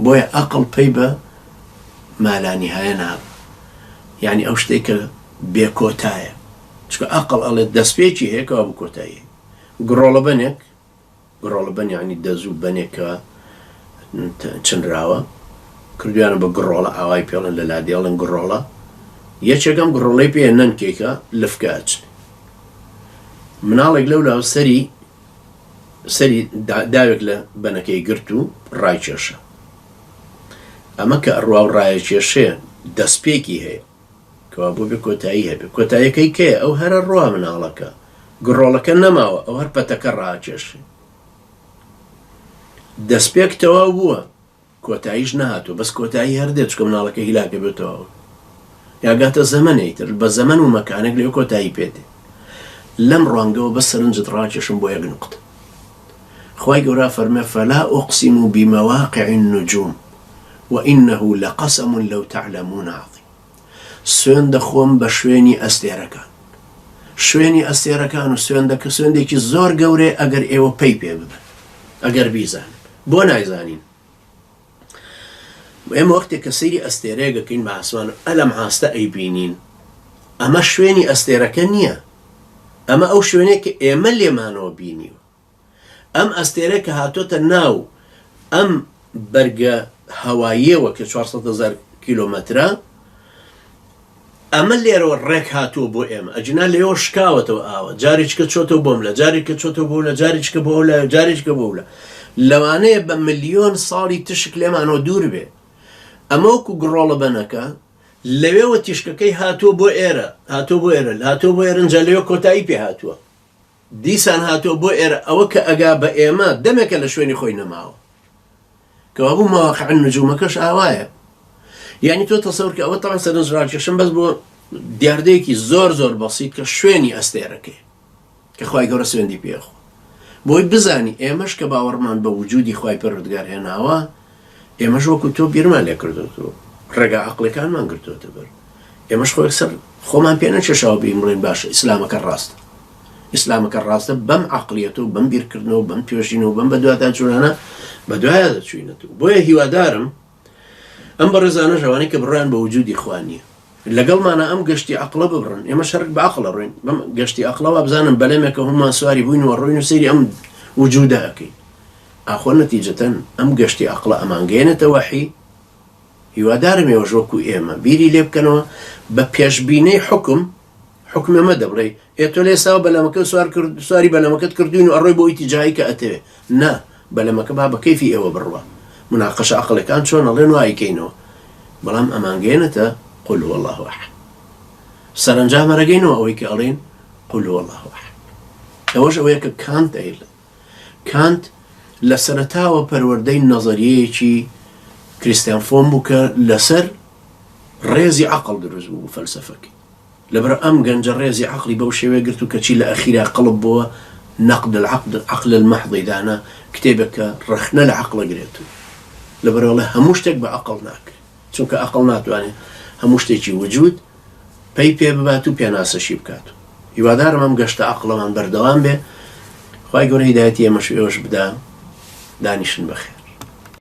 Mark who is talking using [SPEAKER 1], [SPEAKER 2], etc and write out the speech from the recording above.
[SPEAKER 1] بۆیە ئەقڵ پەی بە مالانیهایە نابا یانی ئەو شتەی کە بێ کۆتایە چونکە ئەقڵ ئەڵێ دەستپێکی هەیە کەوابوو کۆتایی هەیە گڕۆڵە بەنێک گڕۆڵە بەن یانی دەزوو بەنێک کە چنراوە کردویانە بە گڕۆڵە ئاوای پێڵن لە لادێڵن گڕۆڵە یەکێک ئەم گڕۆڵەی پێ نەنکێکە لفکە ئەچنێ مناڵێک لەو لاو سەری سەری داوێک لە بەنەکەی گرت و ڕایکێشا. ئەمە کە ئەڕوا و ڕایەکێشێ دەسپێکی هەیە. کەوا بۆ بێ کۆتایی هەبێ. کۆتاییەکەی کەیە؟ ئەو هەر ئەڕوا مناڵەکە. گڕۆڵەکە نەماوە، ئەو هەر پەتەکە ڕاکێشێ. دەسپێک تەواو بووە. کۆتاییش نەهاتووە بەس کۆتایی هەر دێت چونکە مناڵەکە هیلاکە بێتەوە یا گاتە زەمەنێ ئیتر بە زەمەن و مەکانێک لەوێ کۆتایی پێ دێ لەم ڕوانگەوە بەس سەرنجت ڕاکێشم بۆ یەک نوقتە خوای گەورە فەرمێ فلا أقسم بمواقع النجوم وإنه لقسم لو تعلمون عظيم سوێن دەخۆم بە شوێنی ئەستێرەکان شوێنی ئەستێرەکان و سوێندەکە سوێندێکی زۆر گەورەیە ئەگەر ئێوە پەی پێ ببن ئەگەر بیزانن بۆ نایزانین ئێمە وەختێک کە سەیری ئەستێرەیەک ئەکەین بە ئاسمان و ئەلەم عاستە ئەیبینین ئەمە شوێنی ئەستێرەکە نییە ئەمە ئەو شوێنەیە کە ئێمە لێمانەوە بینیوە ئەم ئەستێرە کە هاتۆتە ناو ئەم بەرگە هەواییەوە کە 400 هزار کیلۆمەترە ئەمە لێرەوە ڕێک هاتووە بۆ ئێمە ئەگینا لێوە شکاوەتەوە ئاوە جارێکە چۆتەوە بۆم لە جارێکە چۆتەوە بۆ لە جارێکە بۆ لە جارێکە بۆ لە لەوانەیە بە ملیۆن ساڵی تشک لێمانەوە دوور بێ ئەمە وەکو گڕۆڵە بەنەکە لەوێوە تیشکەکەی هاتووە بۆ ئێرە هاتووە بۆ ئێرە هاتووە بۆ ئێرنجا لەوێ کۆتایی پێ هاتووە دیسان هاتووە بۆ ئێرە ئەوە کە ئەگا بە ئێمە دەمێکە لە شوێنی خۆی نەماوە کەوابوو مواقع النجومەکەش ئاوایە یعنی تۆ تەسەور کە ئەوە تاوان سەرنج ڕاکێشم بەس بۆ دیاردەیەکی زۆر زۆر بەسیت کە شوێنی ئەستێرەکەی کە خوای گەورە سوێندی پێخۆ بۆی بزانی ئێمەش کە باوەڕمان بە وجودی خوای پەروەردگار هێناوە ئێمەش وەکو تۆ بیرمان لێ کردۆتەوە ڕێگا عەقڵیەکانمان گرتۆتە بەر ئێمەش خۆ یەکسەر خۆمان پێ نەکێشاوە بێین بڵێین باشە ئیسلامەکە ڕاستە ئیسلامەکە ڕاستە بەم عەقڵیەتە و بەم بیرکردنەوە بەم توێژینەوە بەم بەدواداچوونانە بەدوایە دەچوینەتەوە بۆیە هیوادارم ئەم بەڕێزانەش ئەوانەی کە بڕوایان بە وجودی خوا نییە لەگەڵمانە ئەم گەشتی عەقڵە ببڕن ئێمە شەرک بە عەقڵە ڕۆین بەم گەشتی عەقڵە وابزانم بەلەمێکە هەموومان سواری بووین و ڕۆین و سەیری ئەم وجودە ئەکەین ئاخۆ نەتیجەتەن ئەم گەشتی عەقڵە ئەمانگەیەنێتە وەحی؟ هیوادارم ئێوەش وەکو ئێمە بیری لێ بکەنەوە بە پێشبینەی حوکم حوکمێ مەدە بڵێ ئێ تۆ لە ئێستاوە بەلەمەکە سوار کرد سواری بەلەمەکەت کردوین و ئەڕۆی بۆ ئیتیجاهی کە ئەتەوێ نا بەلەمەکە با بە کەیفی ئێوە بڕوا مناقەشە عەقڵەکان چۆن ئەڵێن وا ئەیکەینەوە بەڵام ئەمانگەیەنێتە قل هو الله احد سەرەنجام ئەرەگەینەوە ئەوەی کە ئەڵێین قل هو الله احد ئەوەش ئەوەیە کە کانت ئەیڵێ کانت لە سەرەتاوە پەروەردەی نەزەریەیەکی کریستیان فۆم بوو کە لەسەر ڕێزی عەقڵ دروست بوو فەلسەفەکەی. لەبەر ئەم گەنجە ڕێزی عەقڵی بەو شێوەیە گرت و کەچی لە ئەخیرا قڵپ بۆوە نقد العقل عقل المحض دانا کتێبێک کە ڕەخنە لە عەقڵ ئەگرێت و لەبەر ئەڵێ هەموو شتێک بە عەقڵ ناکرێت چونکە عەقڵ ناتوانێت هەموو شتێکی وجود پەی پێ ببات و پێناسەشی بکات و هیوادارم ئەم گەشتە عەقڵەمان بەردەوام بێ خوای گەورە هیدایەتی ئێمەش و ئێوەش بدا دانیشن بەخێر.